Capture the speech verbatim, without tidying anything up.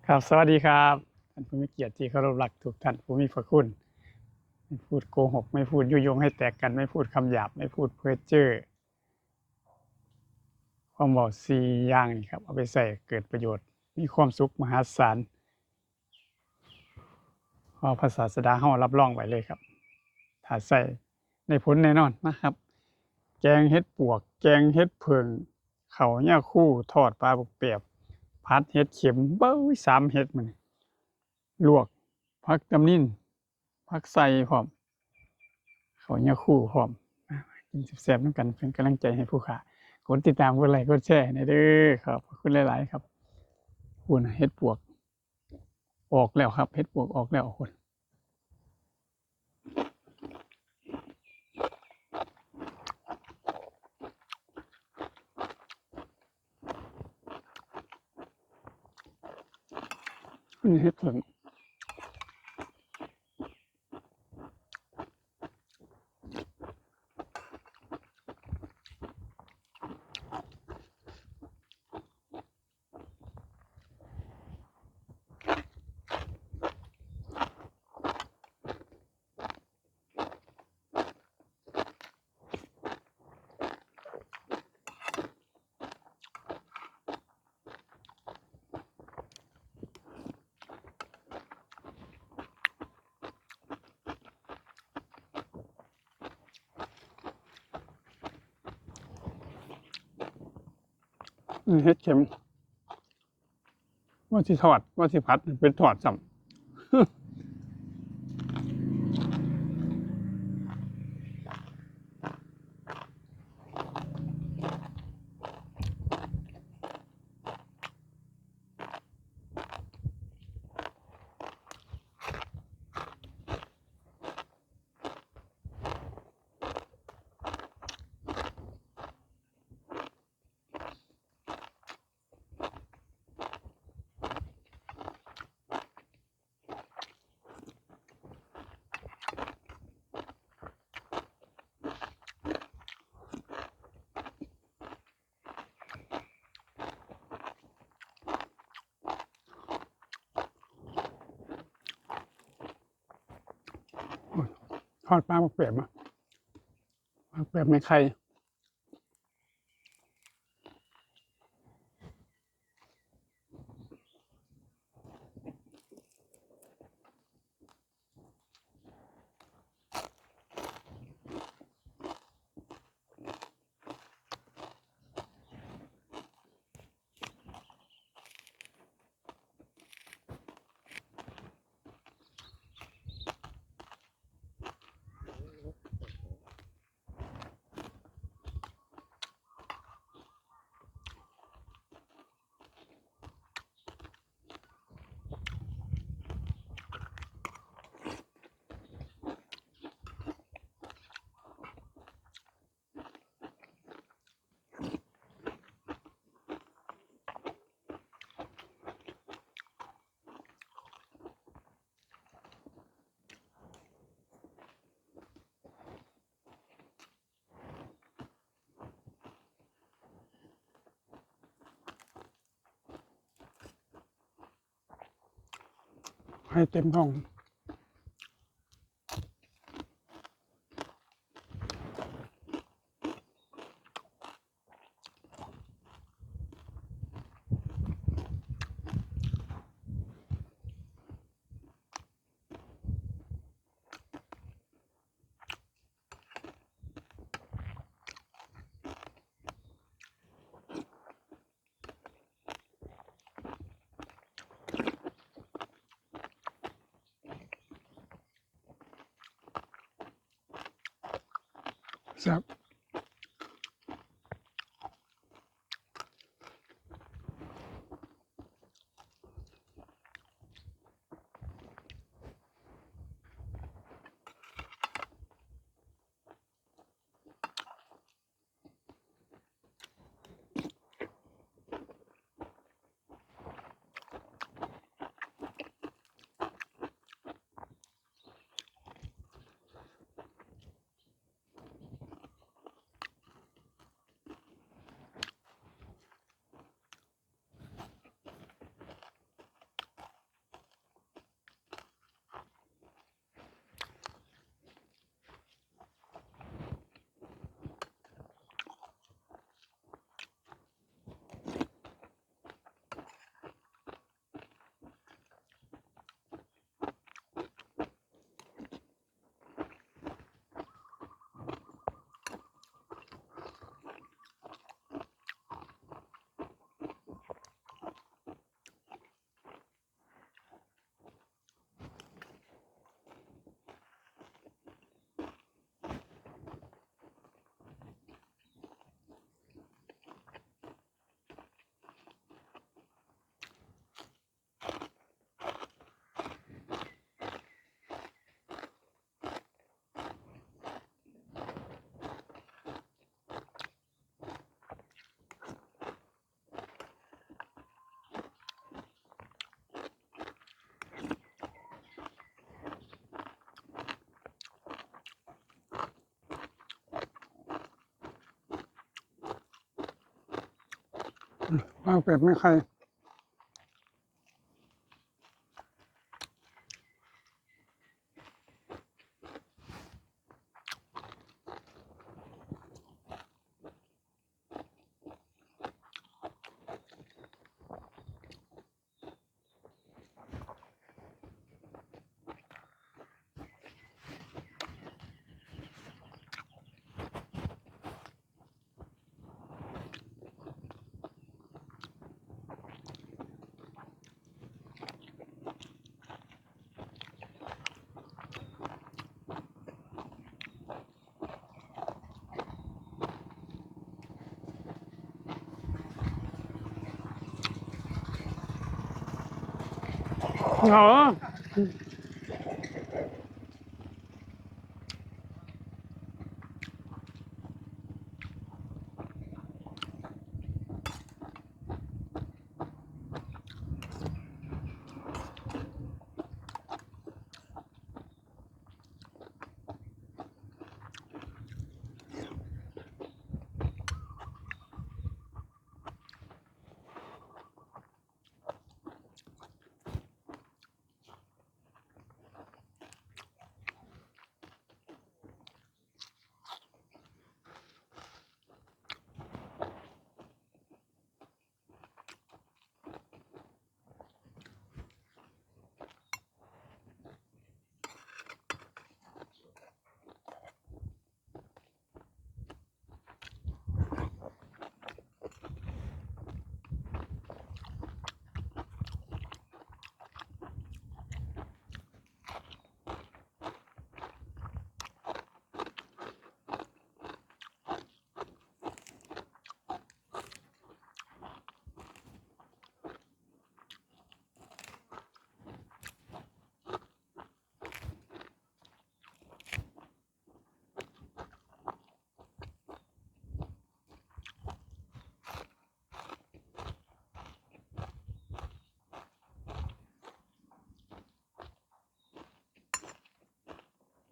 ครับ สวัสดีครับ ท่านผู้มีเกียรติที่เคารพรักทุกท่านผู้มีพระคุณ ไม่พูดโกหก ไม่พูดยุยงให้แตกกัน ไม่พูดคำหยาบ ไม่พูดเพ้อเจ้อ ความเว้าสี่อย่างนี่ครับ เอาไปใช้เกิดประโยชน์ มีความสุขมหาศาล เพราะพระศาสดาเฮารับรองไว้เลยครับ ถ้าใช้ได้ผลแน่นอนนะครับ แกงเห็ดปวก แกงเห็ดเผิ่ง ข้าวยาคู ทอดปลาบักแปบ ผัดเห็ดเข็ม เบ้ย สามเห็ดมื้อนี้ ลวกผักตำนิน ผักใส่พร้อม ข้าวยาคูพร้อม กินแซ่บๆนำกัน เป็นกำลังใจให้ผู้ค้า กดติดตาม กดไลค์ กดแชร์ให้แหน่เด้อ ขอบพระคุณหลายๆครับ พู้นน่ะ เห็ดปวกออกแล้วครับ เห็ดปวกออกแล้ว พู้น อันนี้เห็ดเผิ่ง อืม เห็ดเข็ม ว่าสิทอด ว่าสิผัด เป็นทอดซ้ำ ทอดปลาหมึกเปรตมา หมึกเปรตในไข่ ให้เต็มท้อง แซ่บ โ ข้าวเป็ดไม่ไข่ เหงา เ